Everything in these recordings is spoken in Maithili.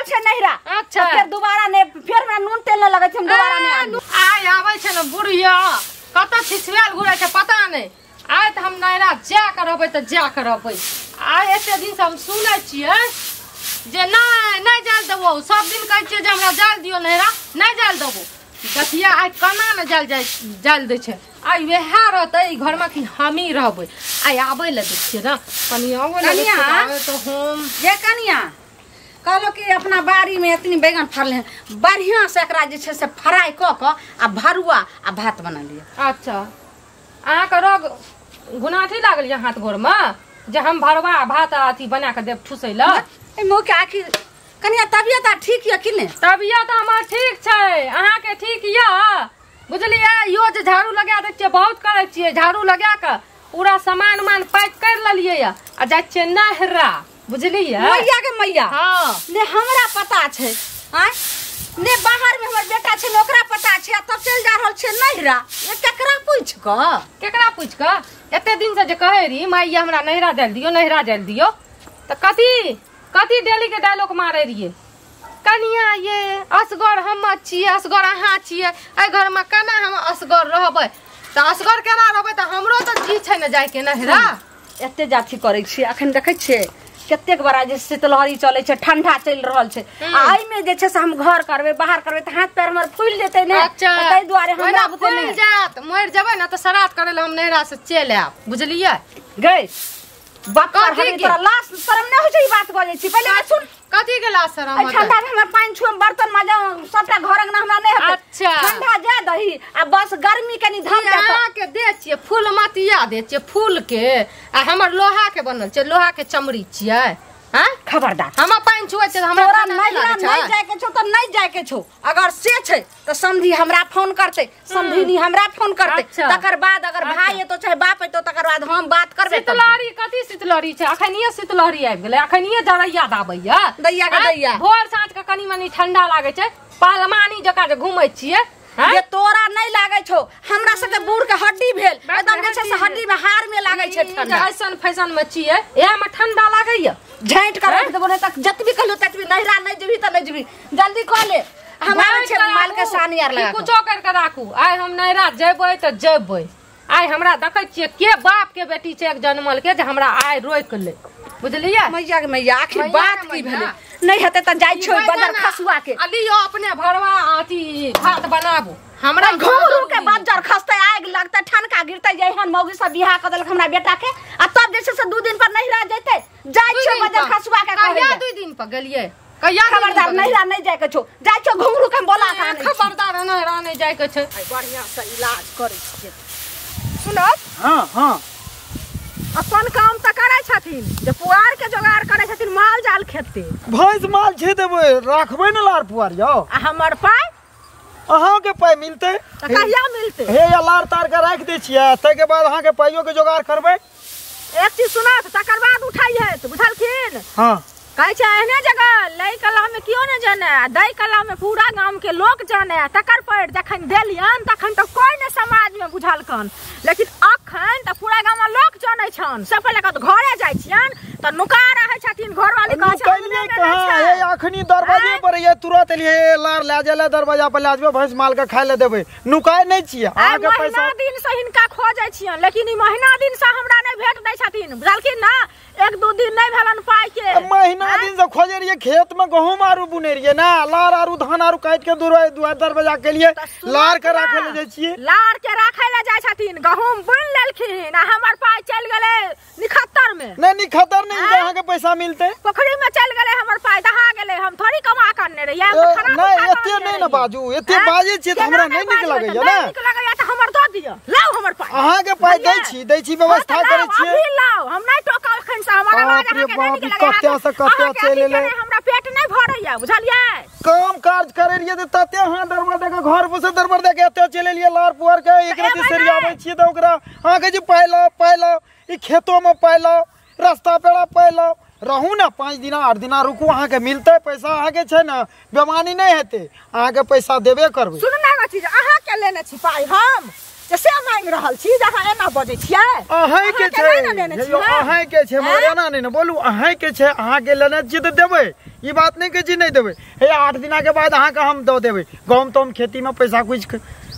छै नहिरा। अच्छा। फेर दोबारा ने फेर हमरा नून तेल न लगै छै, हम दोबारा नै आनबै। आइ आबै छै ने बुढ़िया, कतऽ छिछुआल घुरै छै पता नहि। आइ तऽ हम नहिरा जा कऽ रहबै तऽ जा कऽ रहबै। आइ एते दिन से हम सुनै छियै जे नहि नहि जायल देबो, सब दिन कहै छियै जे हमरा जायल दियौ नहिरा, नहि जायल देबो। देखिए आइ केना ने जायल जाइ जायल दै छै। आइ वएह रहतै ई घरमे कि हमही रहबै। आइ आबै लए दै छियै ने कनि, आबै लए दै छियै तऽ हम ये कनिया कहलो कि अपना बाड़ी में एतनी बैगन फड़ले हैं, बढ़िया से एकरा जे छै से फ्राई कऽ कऽ आ भरुआ आ भात बना लिअ। अच्छा, अहाँके रोग गुनाठी लागल यऽ हाथ गोरमे जे हम भरुआ आ भात अथी बना कऽ देब ठुसै लए? एहि मुँहके आखिर कनिया तबियत आर ठीक यऽ कि नहि? तबियत हमर ठीक छै, अहाँके ठीक यऽ? बुझलियै, इहो जे झाड़ू लगा दै छियै, बहुत करै छियै। झाड़ू लगा कऽ पूरा सामान उमान पैक करि लेलियै यऽ आ जाइ छियै नहरा, बुझलियै? मैया के मैया। हाँ। ने हमरा पता छै, आँय ने बाहर में हमर बेटा छै ने ओकरा पता छै, आ तब चलि जा रहल छै नहिरा, ये केकरा पूछि कऽ? केकरा पूछि कऽ? एते दिन से जे कहै रही माय ये हमरा नहिरा जायल दियौ, नहिरा जायल दियौ, तऽ कथी कथी डेली के डायलॉग मारै रहियै? कनिया ये असगर हम छियै, असगर अहाँ छियै, एहि घरमे केना हम असगर रहबै? तऽ असगर केना रहबै? तऽ हमरो तऽ जी छै ने जाइके नहिरा। एते जाथी करै छियै, अखन देखै छियै कतेक बड़ा जे शीतलहरी चलै छै, ठंडा चलि रहल छै, आ एहिमे जे छै से हम घर करबै बाहर करबै तऽ हाथ पैर हमर फूलि जेतै ने। अच्छा। ताहि दुआरे हमरा ओहिना बुते फूलि नहि जायत, मरि जेबै ने तऽ श्राद्ध करै लए हम नहिरा से चलि आयब, बुझलियै? गै बाप पर कथी हरी के? तोरा लाज शरम नहि होइ छै ई बात बजै छी? पहिले ई सुन। कथी के लाज शरम एहि होतै? ठंडा में हमर पानि छुअम बर्तन माजम सबटा घर अंगना हमरा नहि हेतै। अच्छा। ठंडा जाय दही आ बस गर्मी कनि धम जाय तऽ। अहाँके दे छियै फूल मतिया दे छियै फूल के, आ हमर लोहा के बनल छै, लोहा के चमड़ी छियै। आँय? खबरदार। हमर पानि छुअै छै तऽ हमरा तोरा ठंडा नहि नहिरा लागै छै? नहि जायके छौ तऽ नहि जायके छौ, अगर से छै तऽ समधी हमरा फोन करतै, समधिनी हमरा फोन करतै। अच्छा। तकर बाद अगर भाई एतौ चाहे बाप एतौ तकर बाद हम बात करबै। शीतलहरी कथी शीतलहरी छै? अखनिये शीतलहरी आबि गेलै, अखनिये जरैया दाबैया। दैया के आँय? दैया। भोर साँझ के कनि मनि ठंडा लागै छै, पहलवानी जकाँ जे घूमै छियै। आँय? जे तोरा नहि लागै छौ, हमरा सबके बूढ़ के हड्डी भेल एकदम जे छै से हड्डी में हार में लागै छै ई जे ठंडा। ऐसन फैशन में छियै, इएह में ठंडा लागैया। झाँटि कऽ राखि देबो, नहि तऽ जतबी कहलौ ततबी नहिरा नहि जेबही तऽ नहि जेबही, जल्दी कऽ ले। हम आबै छियै झाँटि कऽ माल के राखू, सानी आर कि लगा कऽ। कुछो करि कऽ राखू, आइ हम नहिरा जेबै तऽ जेबै। आइ हमरा देखै छियै के बाप के बेटी छै एक जनमल के जे हमरा आइ रोकि ले, बुझलियै? मैया के मैया, आखिर मैया बात के की मैया। भेलै? नहि हेतै तऽ जाइ छियै ई बजर बैगन खसुआ के। आ लियौ अपने भरवा अथी भात बनाबू, हमरा घुंघरू के बज्जर खसतै, आगि लगतै, ठनका गिरतै, जे एहन मौगी सब बियाह कऽ देलक हमरा बेटा के, आ तब जे छै से 2 दिन पर नहिरा जेतै। जाइ दू छियै दिन बजर पर। खसुआ के कहै कहिया लए। 2 दिन पर गेलियै? कहिया 2 दिन खबरदार पर गेलियै? नहिरा नहि जाय के छौ, जाइ छियौ घुंघरू के हम बोला के आनै छी। खबरदार नहिरा नहि जाय के छै। आइ बढ़िया से इलाज करै छियै। सुनब? हाँ हाँ। अपन काम तऽ करै छथिन, जे पुआर के जोगाड़ करै छथिन, माल जाल खेतै। भैंस माल छै देबै, राखबै ने लार पुआर यौ। आ हमर पाइ? अहाँके पाइ मिलतै। तऽ कहिया मिलतै? हे या लार तार के राखि दै छियै, ताहिके बाद अहाँके पाइयो के जोगाड़ करबै। एक चीज सुनत तकर बाद उठैहत, बुझलखिन? हाँ। कहै छै एहने जगह लै कला में केओ नहि जाने, आ दै कला में पूरा गाम के लोक जाने। तकर पर जखन देलियन तखन तऽ कोइ नहि समाज में बुझलकन, लेकिन अखन तऽ पूरा गाम में लोक जानै छन। सब पहिले कहत घरे जाइ छियन तऽ नुका रहै छथिन, घरवाली कहै छै, नुकलियै अंगने में कहाँ? नहि छै। हे अखनी दरवाजे आँय? पर ये तुरंत एलियै, हे लार लए जाय लए दरवाजा पर लए जेबै, भैंस माल के खाय लए देबै, नुकाय नहि छियै। आइ अहाँके महीना पैसा दिन से हिनका खोजै छियन, लेकिन ई महीना दिन से हमरा नहि भेट दै छथिन, बुझलखिन ना? 1-2 दिन नहि भेलन पाइ के। आ महीना आँय? दिन से खोजे रहियै, खेत में गहूम आरू बुनै रहियै ना, लार आरू धान आरू काटि के दुआर दरवाजा के लिए तऽ सुनत लार के ना। राखै लए जाइ छियै। लार के राखै लए जाइ छथिन, गहूम बुनि लेलखिन आ हमर पाइ चलि गेलै निखत्तर में। नहि निखत्तर नहि, आँय? अहाँके पैसा मिलतै। पोखरी में चलि गेलै हमर पाइ, दहा गेलै। हम थोड़ी कमा कऽ अनने रहियै, हम तऽ ए, खराब नहि, उठा कऽ एते अनने नहि ने रहियै। बाजू, एते आँय? बाजै छियै तऽ केना हमरा नहि नहि नीक बाजबै? लगैया तऽ ने। नहि नीक लगैया तऽ हमर दऽ दिअ, लाउ हमर पाइ। अहाँके पाइ दै बुझलियै? छी, दै छी, व्यवस्था हँ तऽ करै लाउ, छियै। अभी लाउ, हम नहि टोकब एखन से, हमर बाप आवाज रे अहाँके नहि बाप, नीक ई लगैया। कते से कते अहाँके चलि अथी एलै। केने हमरा पेट नहि भरैया, बुझलियै? काम काज करै रहियै तऽ तते अहाँ दरबर दऽ कऽ घर पर से दरबर दऽ कऽ एते चलि एलियै लार पुआर के, एक तऽ रति एबै सरियाबै नहि। छियै तऽ ओकरा अहाँके जे पाइ लाउ, पाइ लाउ, ई खेतोमे पाइ लाउ, रास्ता पेड़ा पाइ लाउ। रहू ने 5 दिना 8 दिना रुकू, अहाँके मिलतै पैसा। अहाँके छै ने बेमानी नहि हेतै, अहाँके पैसा देबे करबै। सुनू ने एगो चीज, अहाँके लेने छी पाइ हम? जे से मांगि रहल छी जे अहाँ एना बजै छियै। अहाँ के छै यौ, अहाँ के छै, मगर एना नहि ने बोलू, अहाँ के छै, अहाँ के लेने छियै तऽ देबै, ई बात नहि कहै छी नहि देबै। हे 8 दिना के बाद अहाँके हम दऽ देबै। गहूँम तहूम खेती में पैसा कुछ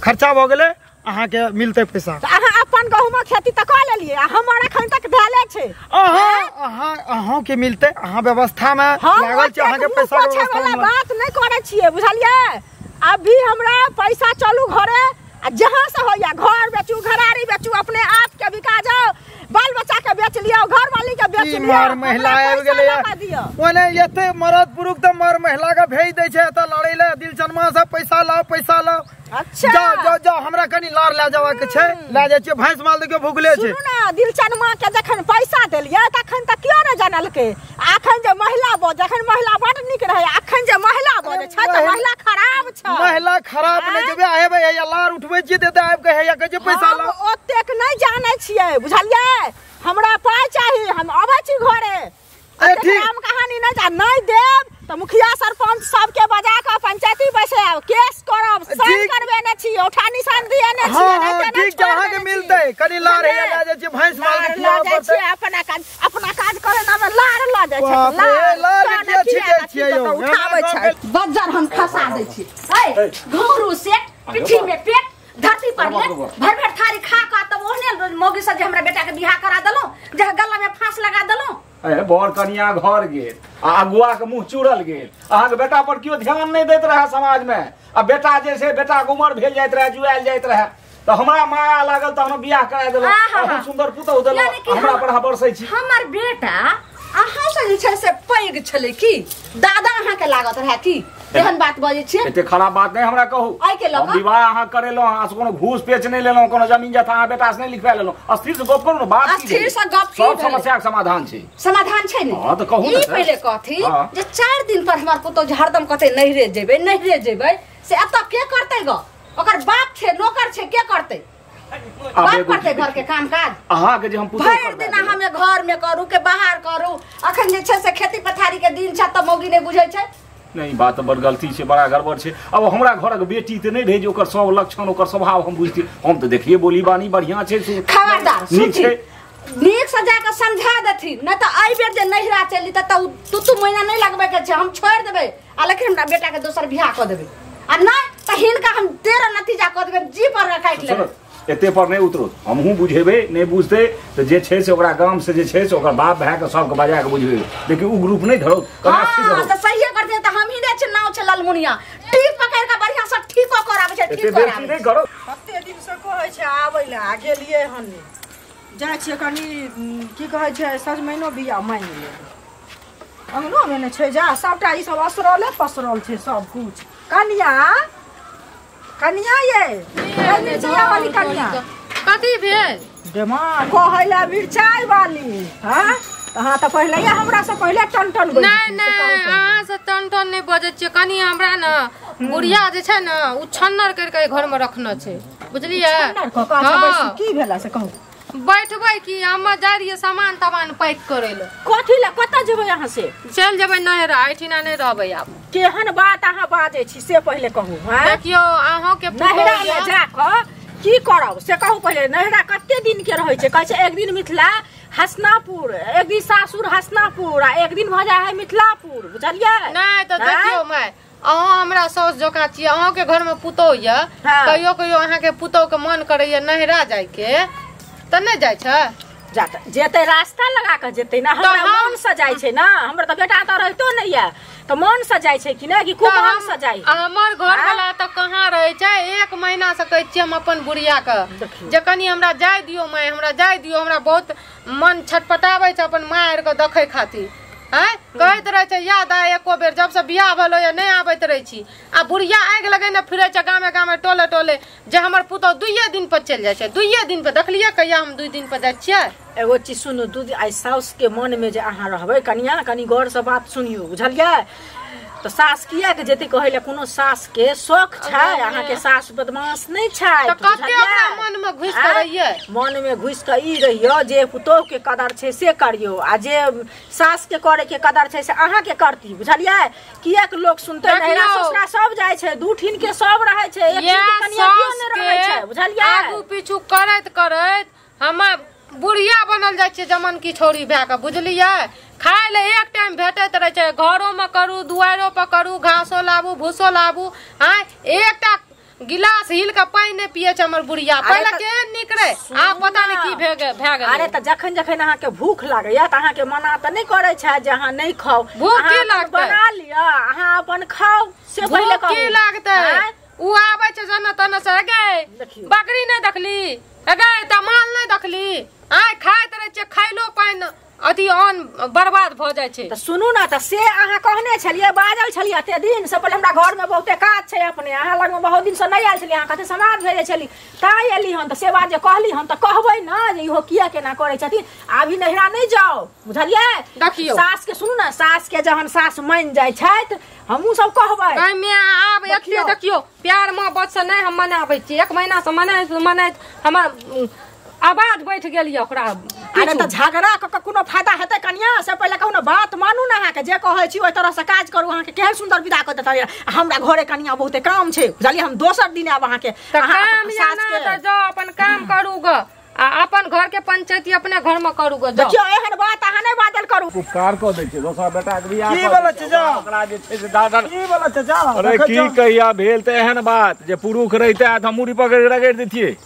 खर्चा भऽ गेलै, अहाँके मिलतै पैसा। अहाँ अपन गहूँमक खेती तऽ कऽ लेलियै आ हमर एखन तक धैले छै। अहाँ अहाँ अहाँके मिलतै, अहाँ व्यवस्था में लागल छी, अहाँके पैसा व्यवस्था में बात नहि करै छियै, बुझलियै? अभी हमरा पैसा चलू घरे, आ जहाँ से होइया घर बेचू, घरारी बेचू, अपने आप के बिका जाओ, बाल बच्चा के बेच लियो, घर वाली के बेच लियो। मर महिला आबि गेलै ओने एते मरद पुरुष तऽ मर महिला के भेज दै छै एतऽ लड़ै लए, दिलचनमा से पैसा लाओ पैसा लाओ। अच्छा जाओ जाओ जाओ, हमरा कनी लार लए जाबाक छै, लए जाइ छियै, भैंस माल देखियौ भुखले छै। सुनू ने, दिलचनमा के जखन पैसा देलियै तखन तऽ कियो नहि जानलकै। अखन जे महिला बजै, जखन महिला बड नीक रहै, अखन जे महिला बजै छै तऽ महिला खराब छै। महिला खराब नहि जेबै, हेबै हैया लार उठबै छियै तऽ आबि कऽ हैया कहै छै पैसा लाओ। हम ओतेक नहि जानै छियै, बुझलियै? हमरा पाइ चाही, हम अबै छी घरे। हम कहानी नहि जा, नहि देब तऽ मुखिया सरपंच सबके बजा कऽ पंचायती बैसायब, केस करब, सब करबेने छी, औठा निशान दिएने छी। हां ठीक छै, अहाँके मिलतै। कनी लार हैया लए जाइ छियै, भैंस माल के लऽ जाइ छियै, अपना काज अपना काज करे ना में लार लऽ जाइ छै। लार लार के छिटै छियै यौ, उठाबै छै बज्जर हम खसा दै छी। ऐ घुंघरू सेट पिट्ठी में पेट धरती पर ले भर भर थारी खा कऽ तब ओहने मौगी से जे हमरा बेटा के बियाह करा देलहुँ, जे गला में फांस लगा देलहुँ। अरे बर कनिया घर गेल आ अगुआ के मुँह चूरल गेल, अहाँके बेटा पर केओ ध्यान नहि दैत रहे समाज में। आ बेटा जे छै, बेटा के उमर भेल जाइत रहे, जुआयल जाइत रहे, तऽ हमरा माया लागल तऽ हम बियाह करा देलहुँ, हम सुंदर पुतहु देलहुँ, हमरा पर अहाँ बरसै छी। हमर बेटा अहाँ से जे छै से पैघ छलै की? दादा अहाँके लागत रहे की? एहन बात बजै छियै? एते खराब बात नहि हमरा कहू। हम विवाह अहाँ करेलहुँ, अहाँ से कोनो घूस पेच नहि लेलहुँ, कोनो जमीन जथा अहाँ बेटा से नहि लिखवा लेलहुँ। अस्थिर से गप करू ने, बात की अस्थिर से गप की? सब समस्या के समाधान छै। समाधान छै ने? हां तऽ कहू ने। ई पहिले कहथी जे 4 दिन पर हमर पुतोहु हरदम कहतै नैहरे जेबै नैहरे जेबै, से एतऽ के करतै ग? ओकर बाप छै, नौकर छै, के करतै? बाप करतै घर के काम काज? अहाँ के जे हम पुतोहु भरि दिन हमे घर में करू के बाहर करू। अखन जे छै से खेती पथारी के दिन छै तऽ मौगी नहि बुझै छै। नहीं, बात बड़ गलती छै, बड़ा गड़बड़ छै। अब हमरा घरक बेटी तऽ नहि रहै जे ओकर सब लक्षण ओकर स्वभाव हम बुझती। हम तऽ देखिए बोली बानी बढ़िया छै, खबरदार नीक छै, नीक से जाके समझा देथिन, नहि तऽ एहि बेर जे नैहरा चलि तऽ 2 महीना नहि लगबै के छै, हम छोड़ि देबै आ लेकिन हमरा बेटा के दोसर बियाह कऽ देबै, आ नहि तऽ हिनका हम 13 नतीजा कऽ देबै, जी पर काटि लेबै। एते पर नहि उतरो, हमहूँ बुझेबै, नहि बुझतै तऽ जे छै से ओकरा गाम से जे छै से ओकर बाप भाय के सबके बजा के बुझेबै, लेकिन ओ ग्रुप नहि धरो। हां तऽ सहिए करते तऽ हमही नहि छै, नाव छै ललमुनिया, ठीक पकड़ के बढ़िया से ठीक कऽ कराबै छै, ठीक कराबै नहि करो। कते दिन से कहै छै आबै लए, आ गेलियै हन नहि। जाइ छियै कनी की कहै छै सजमैनो बिया मांगि लेबै, अंगनोमे नहि छै, जा सबटा ई सब असरले पसरल छै सब कुछ। कनिया कनिया ये मिर्चाई वाली कनिया कथी भेल? डेमा कहै ला मिर्चाई वाली। हां अहाँ तऽ पहिले हमरा से पहिले टन टन बजै। नहि नहि, अहाँ से टन टन नहि बजै छियै। कनी हमरा ने बुढ़िया जे छै ने ओ छन्नर करि के घर में रखने छै, बुझलियै? छन्नर कऽ कऽ अच्छा की भेला से कहू। बैठबै की? हम जाइ रहियै सामान तमान पैक करै लए। कथी लए? कतऽ जेबै अहाँ से? चलि जेबै नैहरा, एहिठिना नहि रहबै आब। केहन बात अहाँ बाजै छी से पहिले कहू। देखियौ अहाँके नैहरा मे जाकऽ की करब से कहू पहिले। नैहरा कते दिन के रहै छै? कहै छै एक दिन मिथिला हसनापुर, एक दिन सासुर हसनापुर, आ एक दिन भऽ जाइ है मिथिलापुर, बुझलियै? नहि तऽ देखियौ माय, अहाँ हमरा साउस जकाँ छियै, अहाँके घर में पुतोहु यऽ, कहियो कहियो अहाँके पुतोहु के मन करैया नैहरा जाइके तऽ नहि जाइ छै? जेतै रास्ता लगा कऽ जेतै ने, हमरा मन से जाइ छै ने, हमर तऽ बेटा तऽ रहितो नहि यऽ, तऽ मन से जाइ छै कि नहि, कि खूब मन से जाइ? हमर घर वाला तऽ कहाँ रहै छै? 1 महीना से कहै छियै हम अपन बुढ़िया के जे कनी हमरा जाय दियौ माय, हमरा जाय दियौ, हमरा बहुत मन छटपटाबै छै अपन माय आर के देखै खातिर। आँय कहैत रहै छै याद आय एको बेर, जब से बियाह भेलो या नहि आबैत रहै छी। आ बुढ़िया आगि लगेने फिरै छै गामे गामे टोले टोले जे हमर पुतोहु 2 दिन पर चलि जाइ छै, 2 दिन पर। देखलियै कहिया हम 2 दिन पर जाइ छियै? एगो चीज सुनू, दू आइ साउस के मन में जे अहाँ रहबै कनिया, कनी गौर से बात सुनियौ, बुझलियै? तऽ सास किया के जेतै कहै लए? कोनो सास के शौक छै? अहाँ के सास बदमाश नहि छै। तऽ कते ओकरा मन में घुसि के रहियै? मन में घुसि के ई रहियो जे पुतोह के कदर छै से करियो, आ जे सास के करे के कदर छै से अहाँ के करती, बुझलियै? किया के लोक सुनते? नैहरा ससुरा सब जाइ छै, दू ठीन के सब रहै छै, एक ठीन के कनिया कियो नहि रहै छै, बुझलियै? आगू पीछू करैत करैत हम बुढ़िया बनल जाइ छियै जमन की छोरी भए कऽ, बुझलियै? खाय लए एक टाइम भेटैत रहै छै, घरोमे करू, दुआरो पर करू, घासो लाबू, भूसो लाबू, आँय एकटा गिलास हिल के पानि नहि पियै छै हमर बुढ़िया। पहिले केहन नीक रहै, आब पता नहि की भए गेलै। अरे तऽ जखन जखन अहाँके भूख लागैया तऽ अहाँके मना तऽ नहि करै छै जे अहाँ नहि खाउ। भूख की लागतै? बना लिअ, अहाँ अपन खाउ, से पहिले कहू। की लागतै? उ आबै छै जना तना से, गे बकरी नहि देखली, गे तऽ माल नहि देखली, आँय खाइत रहै छियै, खैलो पानि अथी अन्न बर्बाद भऽ जाइ छै। तऽ सुनू ने, तऽ से अहाँ कहने छलियै, बाजल छलियै एते दिन से पहिले हमरा घर में बहुते काज छै, अपने अहाँ लगमे बहुत दिन से नहि आयल छलियै, अहाँ कते समाज भेजै छली ताहि एली हन। तऽ से बात जे कहली हम तऽ कहबै ने जे इहो किया केना करै छथिन। अभी नैहरा नहि जाउ, बुझलियै? देखियौ सास के सुनू ने, सास के जहन सास मानि जाइ छथि हमहूँ सब कहबै। आब एते देखियौ प्यार मोहब्बत से नहि हम मनाबै छियै, एक महीना से मनाइत मनाइत हमर आवाज बैठ गेल यऽ ओकरा। अरे तऽ झगड़ा कऽ के कोनो फायदा हेतै कनिया? से पहिले कहू ने, बात मानू ने, अहाँके जे कहै छी ओहि तरह से काज करू। अहाँके केहन सुन्दर विदा कऽ देतै। हमरा घरे कनिया बहुते काम छै, बुझलियै? हम दोसर दिन आयब अहाँके। काम तऽ जाउ अपन काम करू ग, आ अपन घर के पंचायती अपने घर में करू ग। देखियौ एहन बात अहाँ नहि बाजल करू। उपकार कऽ दै छै दोसर बेटा के बियाह की बोलै चाचा? ओकरा जे छै से दादा की बोलै चाचा? अरे की कहिया भेल तऽ एहन बात जे पुरुख रहितै तऽ हम मुड़ी पकड़ि रगड़ि दैतियै।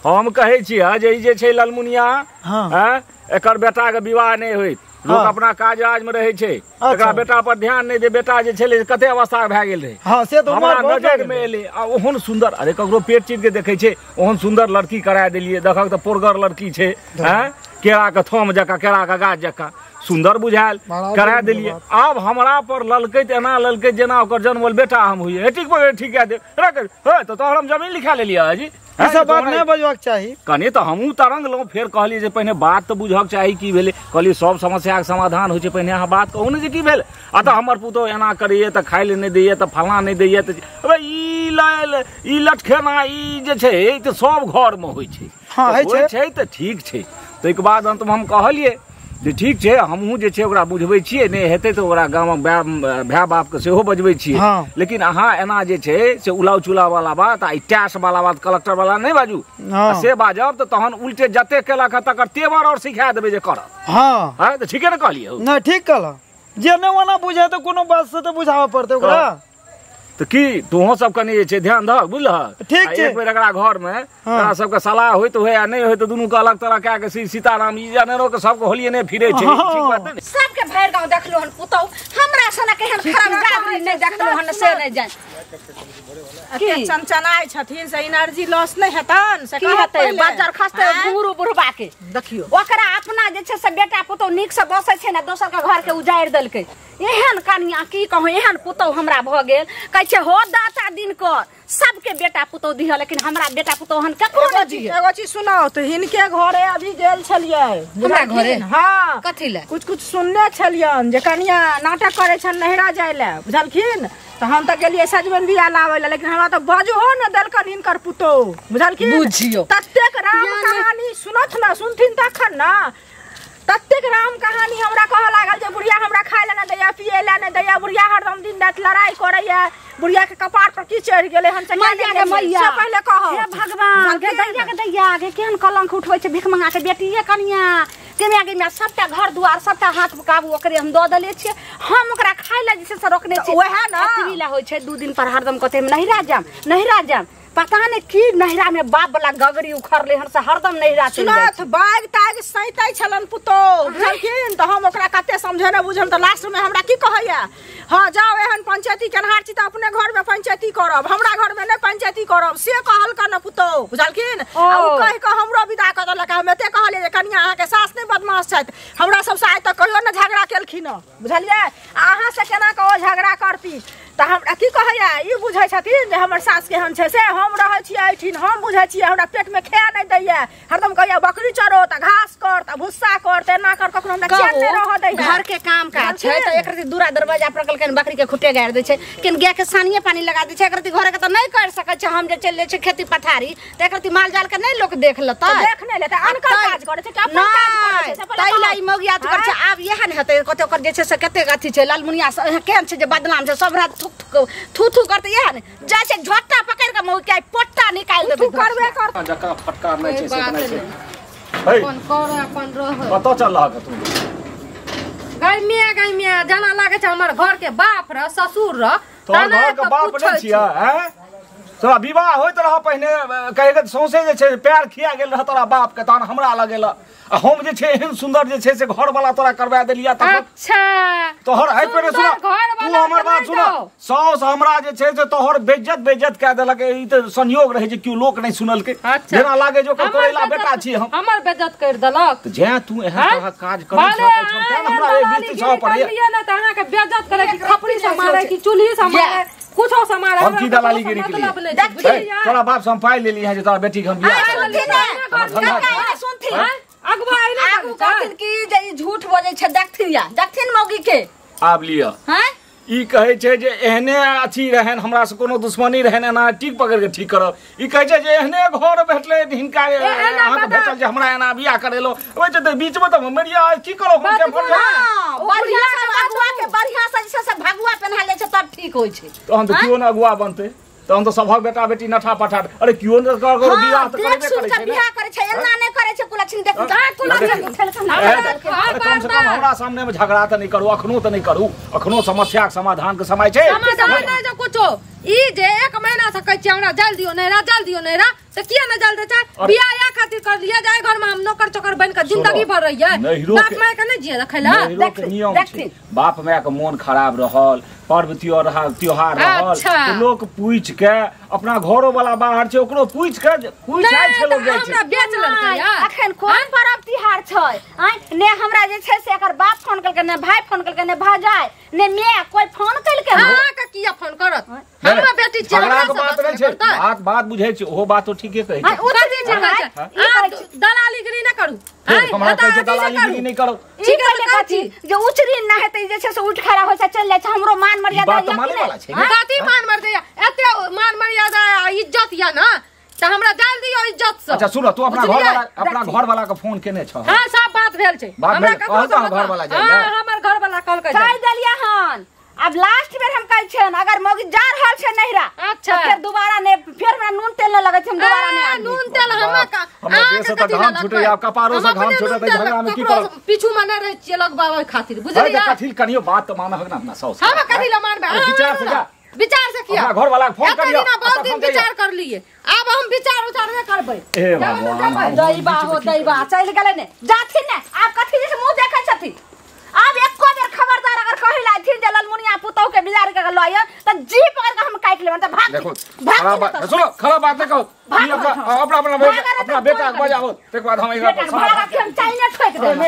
हम कहै छियै जे ई जे छै ललमुनिया, हँ, एकर बेटा के विवाह नहि होइत, लोक अपना काज राज में रहै छै, एकरा बेटा पर ध्यान नहि दे। बेटा जे छलै कते अवस्था भए गेल रहै, हँ से तऽ हमरा नजर में एलै। आ ओहन सुन्दर, अरे ककरो पेट चीर के देखै छै, ओहन सुन्दर लड़की करा देलियै, देखक तऽ पोरगर लड़की छै, हँ, केरा के थम जकाँ, केरा के गाछ जकाँ सुन्दर बुझायल, करा देलियै। आब हमरा पर ललकै तऽ एना ललकै जेना ओकर जन्मल बेटा हम होइए। ठीक पकड़ ठीक कए देब हे, तऽ तोहर हम जमीन लिखा लेलियै जी। ई सब बात नहि बजबाक चाही कनि। तऽ हमहूँ तरंगलहुँ, फेर कहलियै जे पहिने बात तऽ बुझक चाही की भेलै। कहलियै सब समस्याके समाधान होइ छै, पहिने अहाँ बात कहू ने जे की भेल। आ तऽ हमर पुतोह एना करैए तऽ खाइ लए नहि दैए, तऽ फलाँ नहि दैए, तऽ अबे ई लटखेना ई जे छै तऽ सब घरमे होइ छै, होइ छै तऽ ठीक छै। ताहिके बाद अन्तमे हम कहलियै जे ठीक छै, हमहूँ जे छै ओकरा बुझबै छियै, नहि हेतै तऽ ओकरा गामक भाय बापके सेहो बजबै छियै, लेकिन अहाँ एना जे छै से उलाउ चुलाव वाला बात आ ई टैक्स वाला बात कलेक्टर वाला नहि बाजू, से बाजब तऽ तहन उल्टे जते केलक हँ तकर तेवर आओर सिखा देबै जे करत। हँ हँ तऽ ठीके ने कहलियै? नहि ठीक कहलऽ, जे नहि ओना बुझे तऽ कोनो बात से तऽ बुझाबऽ पड़तै ओकरा। तऽ की तोहो सब कनि जे छै ध्यान दहक, बुझलहक? ठीक छै। एक बेर एकरा घर में एकरा सबके सलाह होइत होय आ नहि होय तऽ दुनू के अलग तरह कए के श्री सीताराम ई जनेरो के सबके होलिये नहि फिरै छै। ठीक बात नहि? सबके भरि गाँव देखलो हन पुतहु, हमरा सनक एहन खराब गाबरी नहि देखलो हन, से नहि जानि की चनचनाइ छथिन से एनर्जी लॉस नहि हेतन, से की हेतै? बाजार खसतै घुंघरू बुढ़बा के। देखियौ ओकरा अपना जे छै से बेटा पुतहु नीक से बसै छै ने, दोसर के घर के उजाड़ि देलकै। एहन कनिया की कहूँ, एहन पुतहु हमरा भऽ गेल। कहै छै हो दाता दिन कर सबके बेटा पुतहु दिह, लेकिन हमरा बेटा पुतहु हन ककरो नहि दिह। एगो चीज सुनाउ, तऽ हिनके घरे अभी गेल छलियै। हमरा घरे? हँ। कथी लए? कुछ कुछ सुनने छलियन जे कनिया नाटक करै छनि नैहरा जाइ लए, बुझलखिन? तऽ हम तऽ गेलियै सजमनि बिया लाबै लए, लेकिन हमरा तऽ बजहो ने देलकन हिनकर पुतोहु, बुझलखिन? बुझियौ ततेक राम कहानी सुनत ने, सुनथिन तखन ने, ततेक राम कहानी हमरा कहऽ लागल जे बुढ़िया हमरा खाय लए नहि दैया, पियै लए नहि दैया, बुढ़िया हरदम दिन राति लड़ाइ करैया, बुढ़िया के कपार पर की चढ़ि गेलै हन से मैया पहिले कहऽ। हे भगवान, गे दैया के दैया गे केहन कलंक उठबै छै भिख मंगा के बेटिये कनिया के माय गे माय। सबटा घर दुआर सबटा हाथ काबू ओकरे हम दऽ देले छियै, हम ओकरा खाय लए जे छै से रोकने छियै। वएह ने अतबी लए होइ छै, 2 दिन पर हरदम कहतै हम नैहरा जायब नैहरा जायब, पता नहीं की नैहरा में बाप वाला गगरी उखड़ले हन से हरदम नैहरा चलि जाइ। सुनत बाग ताग सैतै छलन पुतोह, बुझलखिन? तऽ हम ओकरा कते समझेने बुझल तऽ लास्ट में हमरा की कहैया, हाँ जाओ एहन पंचायती केनहार छी तऽ अपने घर में पंचायती करब, हमरा घर में नहि पंचायती करब, से कहलकन ने पुतोह, बुझलखिन? आ ओ कहि कऽ हमरो विदा कऽ देलक। हम एते कहलियै जे कनिया अहाँके सास नहि बदमाश छथि, हमरा सबसँ आइ तक कहियो ने झगड़ा केलखिन हँ, बुझलियै? अहाँ से केना कऽ ओ झगड़ा करती? तऽ हमरा की कहैया ई बुझै छथिन जे हमर सास केहन छै से हम रहै छियै एहिठिन हम बुझै छियै हमरा पेटमे खाए नहि दैया हरदम कहैया बकरी चरो तऽ घास कर तऽ भुस्सा कर तऽ एना कर कखनो हमरा चैन नहि रहऽ दैया घर के काम काज छै तऽ एक रति दूरा दरवाजा पर कहलकै बकरी के खुटे गाड़ि दै छै किन गाय के सानिये पानी लगा दै छै एक रति घरे के तऽ नहि कर सकै छै हम जे चलि जाइ छै खेती पथारी तऽ एक रति माल जाल के नहि लोक देख लेतै देख नहि लेतै अनकर काज करै छै कि अपन काज करै छै ताहि ला ई मौगी अथी करै छै आब इएह ने हेतै कते ओकर जे छै से कतेक अथी छै लालमुनिया केहन छै जे बदनाम छै सब रात थुक थुक थू थू करतै इएह ने जाइ छै झोटा पकड़ि कऽ मौगी के पोटा निकालि देबै करबे करतै जकाँ फटकार नहि छै से नहि छै अपन कर अपन रह कतऽ चल रहल तू गैमिया गैमिया जेना लागै छै हमर घर के बाप रह ससुर रह तोहर घर के बाप नहि छियै हैं तोरा विवाह होइत रह पहिने कहे के सौंसे जे छै पैर खिया गेल रह तोरा बाप के तहन हमरा लगेल आ हम जे छै एहन सुंदर जे छै से घर वाला तोरा करवा देलिया तखन अच्छा तोहर है पहिने सुन तू हमर बात सुन साउस हमरा जे छै से तोहर बेइज्जत बेइज्जत कए देलक ई तऽ संयोग रहै जे केओ लोक नहि सुनलकै जेना लागे जे ओकर तोरेला बेटा छी हम हमर बेइज्जत कर देलक तऽ जै तू एहन तरहक काज करै छह तैं हमरा एहि बेइज्जती सह पड़ैया ने तऽ अहाँके बेइज्जत करै कि खपड़ी से मारै कि चूल्ही से मारै कुछो से मारै हम की दलालीगिरी के लिए तोरा बाप से हम पाइ लेली है जे तोरा बेटी के हम बियाह करब सुनथिन अगुआ अइले आगू कहथिन कि जे ई झूठ बजै छै देखथिन या देखथिन मौगी के आब लिअ हैं ई कहै छै जे एहने अथी रहनि हमरा से कोनो दुश्मनी रहनि एना ठीक पकड़ के ठीक करब ई कहै छै जे एहने घर भेटलै हिनका अहाँके भेटल जे हमरा एना बियाह करेलो ओहि छै तऽ बीचमे तऽ मरिया की करब हम के बढ़िया से अगुआ के बढ़िया से जे से भगुआ पहिना लै छै तब ठीक होइ छै तहन तऽ केओ ने अगुआ बनतै तहन तऽ सभक बेटा बेटी नठा पठा अरे केओ ने ककरो बियाह तऽ करबे करै छै बियाह करै छै एना नहि करै छै कुलक्षण देख कुलक्षण कम से कम हमरा सामने में झगड़ा तऽ नहि करू अखनो तऽ नहि करू अखनो समस्याक समाधान के समय छै समाधान नहि जे कुछो ई जे एक महीना से कहै छियै हमरा जल दियौ नैरा जल दियौ नैरा तऽ किया नहि जल दै छै बियाह या खातिर कर लिया जाय घर में हम नौकर चोकर बन के जिंदगी भर रहियै बाप माय के नहि जिये रखै ला नियम छै बाप माय के मोन खराब रहल पर्व त्योहार रहल तऽ लोक पूछि के अपना घरो वाला बाहर छै ओकरो पूछि के पूछि आइ छै लोक जाइ छै हमरा बेच लेलकै यार अखन कोन पर्व त्योहार छै आँय ने हमरा जे छै से एकर बाप फोन केलकै ने भाई फोन केलकै ने भजाय ने my कोई फोन केलकै अहाँ के किया फोन करत हमरा बेटी छै झगड़ा के बात नहि छै बात बात बुझै छै ओहो बात तो ठीके कहै छै ओ कथी छै अहाँ दलालीगिरी नहि करू हमरा कहै छै दलालीगिरी नहि करू ठीक है कथी जे उचरी ना हेतै जे छै से उठ खड़ा होइ छै चलि जाइ छै हमरो मान मर्यादा बात माने वाला छै कथी मान मर्यादा एते मान मर्यादा इज्जत या ना तऽ हमरा डाल दियौ इज्जत से अच्छा सुन तू अपना घर वाला के फोन केने छह हां सब बात भेल छै हमरा कहल घर वाला जाइ हां हमर घर वाला कहलकै कहि देलियै हन अब लास्ट बेर हम कहै छियन अगर मौगी जा रहल छै नैहरा अच्छा फेर दोबारा ने फेर हमरा नून तेल न लगै छै हम दोबारा ने आनबै नून तेल हमरा हमरा देह से तऽ घाम छूटैया कपारो से घाम छूटत झगड़ा में की करब पीछू में नहि रहै छियै लगबाबै खातिर बुझलियै कथी कनियो बात तऽ मानहक ना अपना साउस हम कथी ल मानबै विचार से जा विचार से किया अपना घर वाला के फोन करियो बहुत दिन विचार कर लिए अब हम विचार उचार नहीं करबै हे भगवान दैबा हो दैबा चलि गेलै ने जाथिन ने आब कथी जे मुँह देखै छथिन आब एको बेर खबरदार अगर कहै लाथिन जे ललमुनिया पुतहु के बिजार के लऽ तऽ जी पकड़ के हम काटि लेबनि तऽ भाग देखो खराब बात सुनो खराब बात नहीं कहो अपना अपना अपना बेटा के बजाओ तकर बाद हम एकरा भाग हम चाइने ठोकि देब।